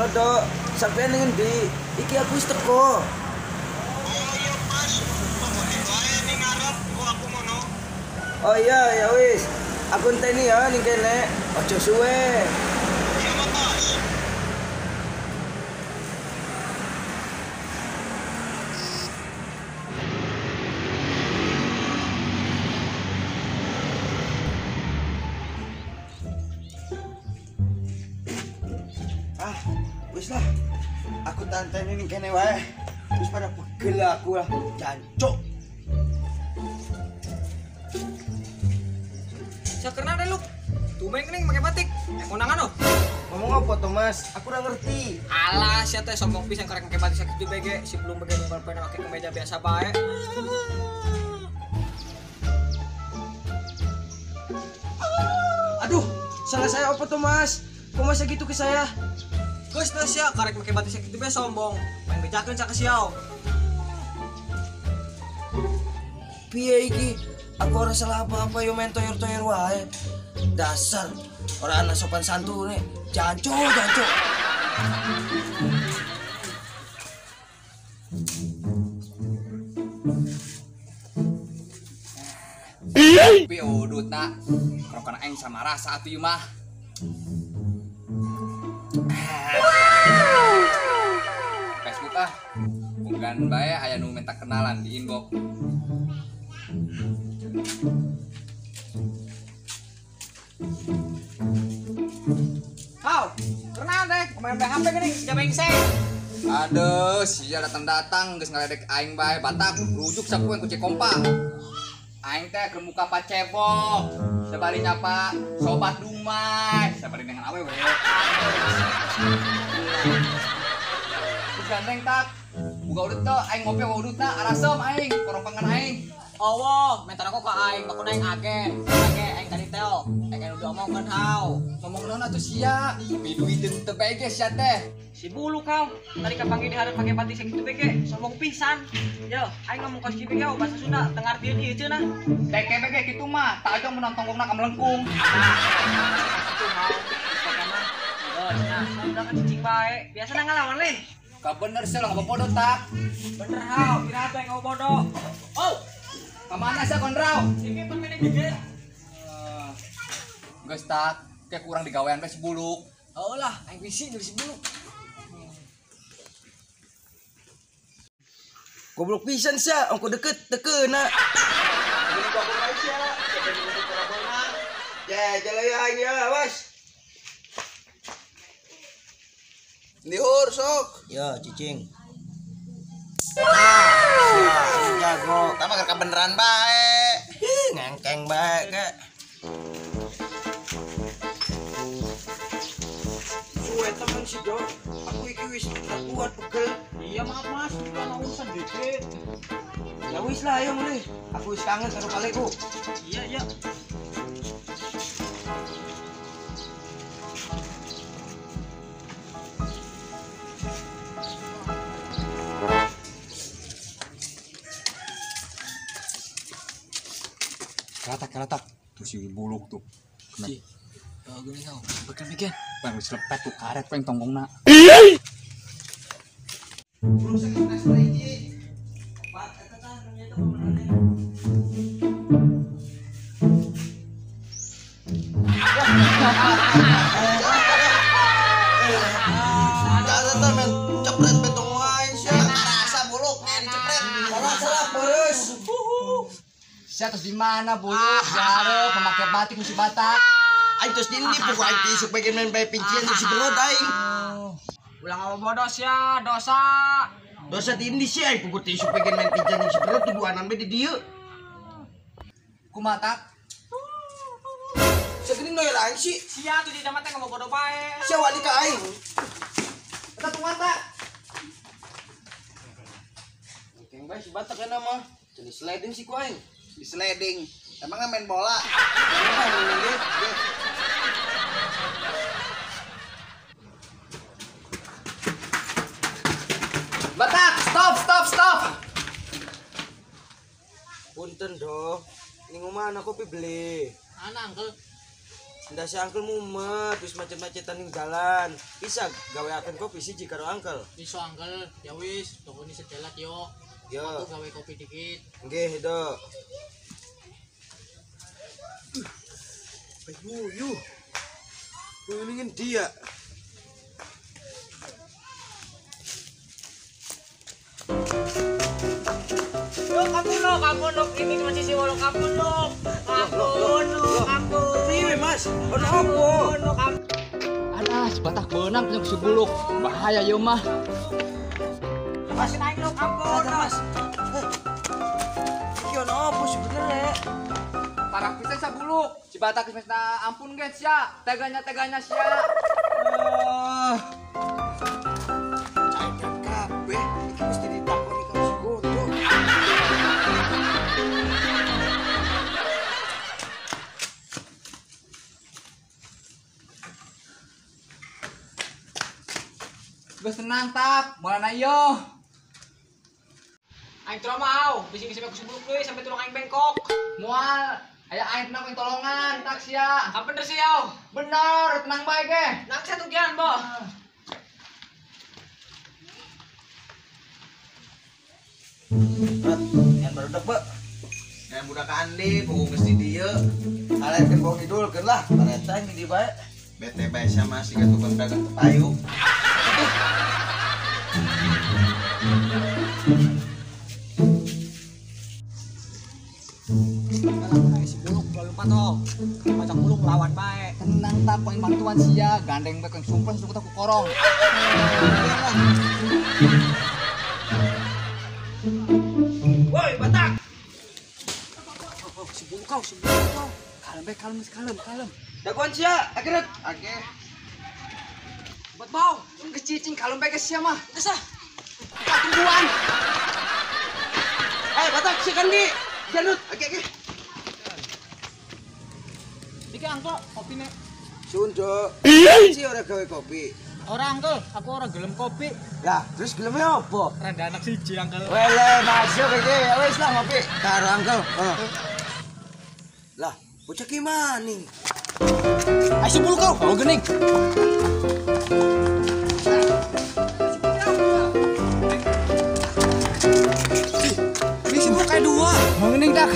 Halo, Dok. Sampeyan ning endi? Iki aku wis teko. Oh iya, Mas. Tunggu wae ning ngarep kok aku ngono. Oh iya, ya wis. Aku enteni ya ning kene. Aja suwe. Iya, Mas. Ah, wis lah. Aku tanteni ning kene wae. Wis pada pegel aku lah, jancuk. Sakerna deh lu. Tumeng ning make batik. Konangan oh. Ngomong apa to, Mas? Aku ora ngerti. Alah, sia teh sombong pisan karek make batik sakitu BG. Si belum bege nunggal pena make kemeja biasa bae. Aduh, salah saya apa to, Mas? Kok masa gitu ke saya? Geus teh sia karek make batik sakitu be sombong. Main bejakeun sak siau. Piye iki? Aku ora salah apa-apa yo main toyor-toyor wae. Dasar ora ana sopan santune. Jancuk, jancuk. Tapi udut nak, rokan aing sama rasa atuh ieu mah. Facebook ah, unggahan bae aya nu minta kenalan di inbox. Hau, kenal deh, main HP gini, sia brengsek. Aduh, sia datang-datang geus ngaledek aing bae batak rujuk sapoe ku kompak. Aing teh keur muka pacebok, sabari nyapa sobat dumai, sabari dengan awewe. Terus gandeng tak, buka udut teh aing ngopi wa udutna arasem aing, korompangan aing. Oh, mentar aku ke aing, aku naik agen. Oke, aing tadi teo, aing udah omongkeun hau. Ngomong naon atuh sia, piduiteun teu bege sia teh. Si bulu kau, tadi kapanggih di hareup pake batik sakitu bege, sombong pisan. Yo, aing ngomong kos kieu bege bahasa Sunda, teu ngartieun ieu cenah. Teke bege kitu mah, tak aja mun tonggongna ka melengkung. Kitu hau, pokona geus nya, udah kan cicing bae. Biasana ngalawan lain. Ka bener sia lah bodoh tak. Bener hau, kira atuh aing ngomong bodoh. Oh, kemana sih kondrau? Iki permainan gede. Geus tak, kayak kurang digawean bae si buluk. Oh lah, aing bisi jeung si buluk. Goblok pisan sia, ongko deket tekeuna. Ya, jalan ya aing ya, awas. Lihur sok. Ya, cicing. Ah, jago. Tama keur kabeneran bae. Ih, ngengkeng bae kek. Suwe temen sih, Dok. Aku iki wis gak kuat pegel. Iya, maaf Mas, ana urusan dikit. Ya wis lah, ayo mulih. Aku wis kangen karo kaleku. Iya, iya. Kelatak, tuh si buluk tuh. Si, gini kau, bikin. Bang, wis lepet tuh karet peng tonggongna. Belum sakit tes hiji. Pak, eta tah nu eta pemenangnya. Cara tah men cepret betong wae sia. Karasa buluk nya dicepret. Salah beres. Sia terus di mana buluk? Jare pemakai batik mesti Batak. Aing terus di endi pokok aing tisuk bagian main bae pincian jeung si berut aing. Ulah ngomong bodoh sia, dosa. Dosa di endi sih aing pokok tisuk bagian main pincian jeung si berut tuduhanan bae di dieu. Kumaha tak? Segini noel aing sih. Sia tuh di jaman teh ngomong bodoh bae. Sia wani ka aing. Eta tungguan tak? Ngengkeng bae si Batak kana mah. Jadi sliding si ku aing. Di sliding. Emangnya main bola? Batak, stop, stop, stop. Punten dong. Ning omah ana kopi beli. Ana, Uncle. Ndak si Uncle mumet wis macet-macetan ning jalan. Bisa gaweaken kopi siji karo Uncle. Iso Uncle, ya wis, tunggu sedelat yo. Yo. Aku gawe kopi dikit. Nggih, Dok. Ayo, ini ngendi ya? Lo kamu lo, ini cuma sisi lo kamu lo, kamu. Piye Mas? Ono opo? Alah, sebatak benang punya si buluk. Bahaya yo mah. Mas naik lo kamu, Mas. Iki ono opo sebenarnya? Parah pisan sa buluk. Si batak geus minta ampun guys ya. Teganya sia. Caikan kabeh iki mesti ditakoni karo si Gondo. Geus tenang tak, moal yo. Aing trauma au, bisi geus sampe ku deui sampe tulung aing bengkok. Moal, aya aing tenang tolongan tak sia. Apa bener sih au? Bener, tenang bae ge. Nang satu gian, Bo. Rat, yang barudak, Pak. Yang budak andi, pokok geus di dieu. Alet ke bawah kidul keun lah, pareta di bae. Bete bae sama si tukang dagang tepayu. Si buluk lupa toh. Macam buluk lawan bae. Tenang tak poin bantuan sia, gandeng bae keng sumpah suku tak korong. Woi, Batak. Si buluk kau, si buluk kau. Kalem bae, kalem, kalem, kalem. Daguan sia, akhirnya. Oke. Buat bau. Geus cicing kalem bae geus sia mah. Geus ah. Tungguan. Eh, Batak sia kan di. Janut. Oke, oke. Iki Uncle, kopine. Sundo. Si ora gawe kopi. Ora Uncle, aku ora gelem kopi. Lah, terus gelemnya apa? Randa anak siji Uncle. Wele, masuk iki. Ya wis lah ngopi karo Uncle. Heeh. Lah, bocah ki maning. Ayo si buluk kau, oh gening. Ini si buluk kayak dua. Mau gening tak?